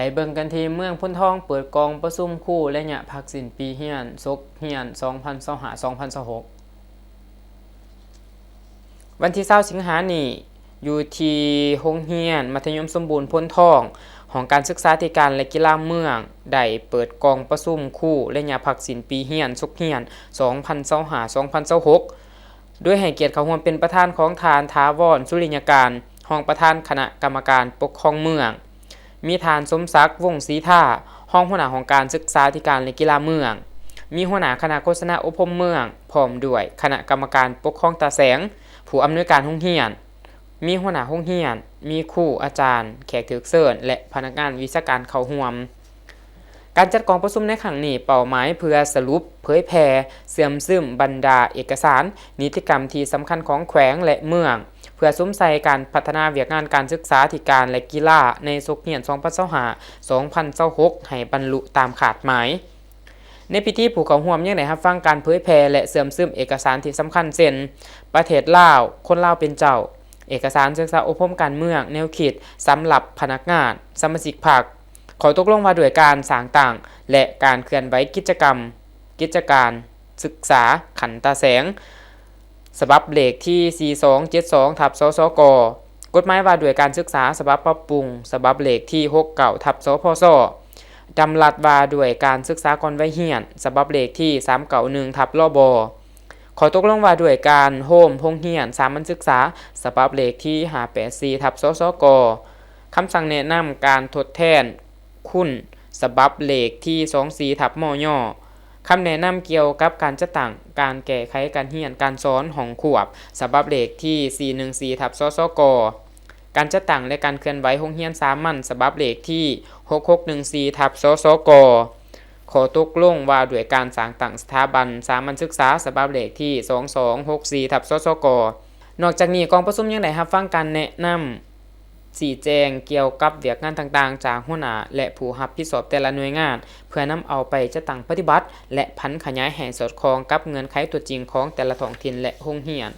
ໄປເບິ່ງກັນທີ່ເມືອງໂພນທອງ ເປີດກອງປະຊຸມຄູໄລຍະພັກສິ້ນປີຮຽນ ສົກຮຽນ ສອງພັນຊາວຫ້າ ສອງພັນຊາວຫົກ. ວັນທີຊາວສິງຫານີ້ ຢູ່ທີ່ໂຮງຮຽນມັດທະຍົມສົມບູນໂພນທອງ, ຫ້ອງການສຶກສາທິການ ແລະ ກິລາເມືອງ ໄດ້ເປີດກອງປະຊຸມຄູໄລຍະພັກສິ້ນປີຮຽນ ສົກຮຽນ ສອງພັນຊາວຫ້າ ສອງພັນຊາວຫົກ ໂດຍໃຫ້ກຽດເຂົ້າຮ່ວມເປັນປະທານຂອງທ່ານ ຖາວອນ ສຸລິຍະການ ຮອງປະທານຄະນະກຳມະການປົກຄອງເມືອງ, ມີທ່ານ ສົມສັກ ວົງສີທາ ຮອງຫົວໜ້າຫ້ອງການສຶກສາທິການ ແລະ ກິລາເມືອງ, ມີຫົວໜ້າຄະນະໂຄສະນາອົບຮົມເມືອງ ພ້ອມດ້ວຍຄະນະກຳມະການປົກຄອງຕາແສງ, ຜູ້ອຳນວຍການໂຮງຮຽນ, ມີຫົວໜ້າໂຮງຮຽນ, ມີຄູ, ອາຈານ, ແຂກຖືກເຊີນ ແລະ ພະນັກງານວິຊາການເຂົ້າຮ່ວມ. ການຈັດກອງປະຊຸມໃນຄັ້ງນີ້ ເປົ້າໝາຍເພື່ອສະຫຼຸບ, ເຜີຍແຜ່, ເຊື່ອມຊຶມບັນດາເອກະສານ, ນິຕິກຳທີ່ສຳຄັນຂອງແຂວງ ແລະ ເມືອງ, ເພື່ອສຸມໃສ່ການພັດທະນາວຽກງານການສຶກສາທິການ ແລະ ກິລາໃນສົກຮຽນ ສອງພັນຊາວຫ້າ ສອງພັນຊາວຫົກ ໃຫ້ບັນລຸຕາມຄາດໝາຍ. ໃນພິທີ ຜູ້ເຂົ້າຮ່ວມຍັງໄດ້ຮັບຟັງການເຜີຍແຜ່ ແລະ ເຊື່ອມຊຶມເອກະສານທີ່ສຳຄັນ ເຊັ່ນ ປະເທດລາວ, ຄົນລາວເປັນເຈົ້າ, ເອກະສານສຶກສາອົບຮົມການເມືອງ, ແນວຄິດສຳລັບພະນັກງານ, ສະມາຊິກພັກ, ຂໍ້ຕົກລົງວ່າດ້ວຍການສ້າງຕັ້ງ ແລະ ການເຄື່ອນໄຫວກິດຈະກຳ, ກິດຈະການສຶກສາຂັ້ນຕາແສງ ສະບັບເລກທີ ສີ່ສອງເຈັດສອງ ທັບ ສສກ, ກົດໝາຍວ່າດ້ວຍການສຶກສາ ສະບັບປັບປຸງ ສະບັບເລກທີ ຫົກເກົ້າ ທັບ ສພຊ, ດຳລັດວ່າດ້ວຍການສຶກສາກ່ອນໄວຮຽນ ສະບັບເລກທີ ສາມເກົ້າໜຶ່ງ ທັບ ລບ, ຂໍ້ຕົກລົງວ່າດ້ວຍການໂຮມໂຮງຮຽນສາມັນສຶກສາ ສະບັບເລກທີ ຫ້າແປດສີ່ ທັບ ສສກ, ຄຳສັ່ງແນະນຳການທົດແທນ ຄຸນ ສະບັບເລກທີ ສອງສີ່ ທັບ ມຍ, ຄຳແນະນຳກ່ຽວກັບການຈັດຕັ້ງການແກ້ໄຂການຮຽນການສອນຫ້ອງຄວບ ສະບັບເລກທີ ສີ່ໜຶ່ງສີ່ ທັບ ສສກ, ການຈັດຕັ້ງ ແລະ ການເຄື່ອນໄຫວໂຮງຮຽນສາມັນ ສະບັບເລກທີ ຫົກຫົກໜຶ່ງສີ່ ທັບ ສສກ, ຂໍ້ຕົກລົງວ່າດ້ວຍການສ້າງຕັ້ງສະຖາບັນສາມັນສຶກສາ ສະບັບເລກທີ ສອງສອງຫົກສີ່ ທັບ ສສກ. ນອກຈາກນີ້ ກອງປະຊຸມຍັງໄດ້ຮັບຟັງການແນະນຳ ຊີ້ແຈງກ່ຽວກັບວຽກງານຕ່າງໆ ຈາກຫົວໜ້າ ແລະ ຜູ້ຮັບຜິດຊອບແຕ່ລະໜ່ວຍງານ ເພື່ອນຳເອົາໄປຈັດຕັ້ງປະຕິບັດ ແລະ ຜັນຂະຫຍາຍໃຫ້ສອດຄ່ອງກັບເງື່ອນໄຂຕົວຈິງຂອງແຕ່ລະທ້ອງຖິ່ນ ແລະ ໂຮງຮຽນ.